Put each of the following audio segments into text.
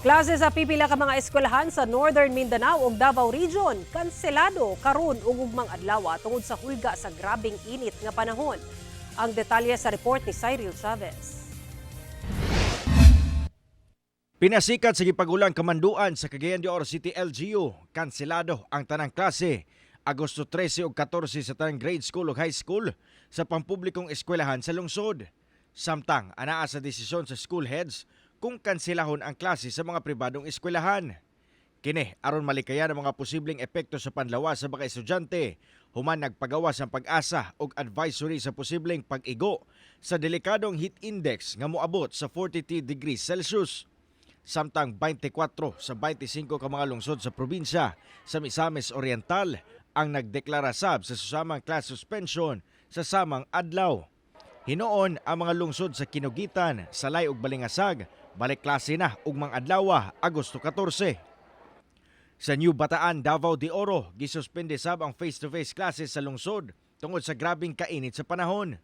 Klase sa pipila ka mga eskwelahan sa Northern Mindanao ug Davao Region kanselado karon ug ugmang adlaw tungod sa hulga sa grabeng init nga panahon. Ang detalye sa report ni Cyril Chavez. Pinasikat sa gipagulang kamanduan sa Cagayan de Oro City LGU, kanselado ang tanang klase Agosto 13 ug 14 sa tanang grade school ug high school sa pampublikong eskwelahan sa lungsod. Samtang anaa sa desisyon sa school heads kung kanselahon ang klase sa mga pribadong eskwelahan. Kini aron malikayan ang mga posibleng epekto sa panlawas sa mga estudyante human nagpagawas ang PAGASA og advisory sa posibleng pag-igo sa delikadong heat index nga moabot sa 43 degrees Celsius. Samtang 24 sa 25 ka mga lungsod sa probinsya sa Misamis Oriental ang nagdeklara sab sa susamang class suspension sa samang adlaw. Hinuon ang mga lungsod sa Kinoguitan, Salay ug Balingasag, balik klase na ugmang adlaw, Agosto 14. Sa New Bataan, Davao de Oro, gisuspende sab ang face-to-face classes sa lungsod tungod sa grabing kainit sa panahon.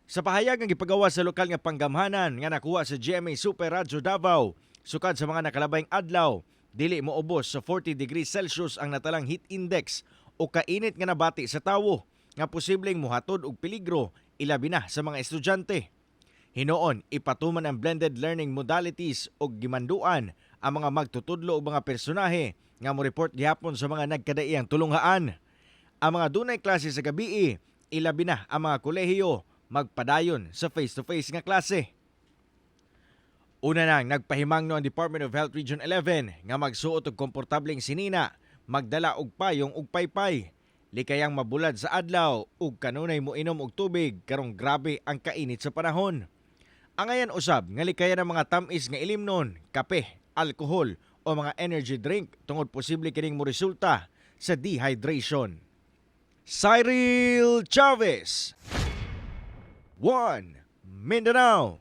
Sa pahayag ang gipagawa sa lokal nga panggamhanan nga nakuha sa GMA Super Radyo Davao, sukad sa mga nakalabayng adlaw, dili moubos sa 40 degrees Celsius ang natalang heat index o kainit nga nabati sa tawo nga posibleng muhatod og peligro, ilabi na sa mga estudyante. Hinuon, ipatuman ang blended learning modalities og gimanduan ang mga magtutudlo og mga personahe nga mo-report gihapon sa mga nagkadaiyang tulunghaan. Ang mga dunay klase sa gabii, ilabi na ang mga kolehiyo, magpadayon sa face-to-face nga klase. Una nang nagpahimangno ang Department of Health Region 11 nga magsuot og komportableng sinina, magdala og payong ug paypay, likayang mabulad sa adlaw ug kanunay moinom og tubig karong grabe ang kainit sa panahon. Angayan usab nga likayan ang mga tamis nga ilimnon, kape, alkohol o mga energy drink tungod posible kining moresulta sa dehydration. Cyril Chavez, 1 Mindanao.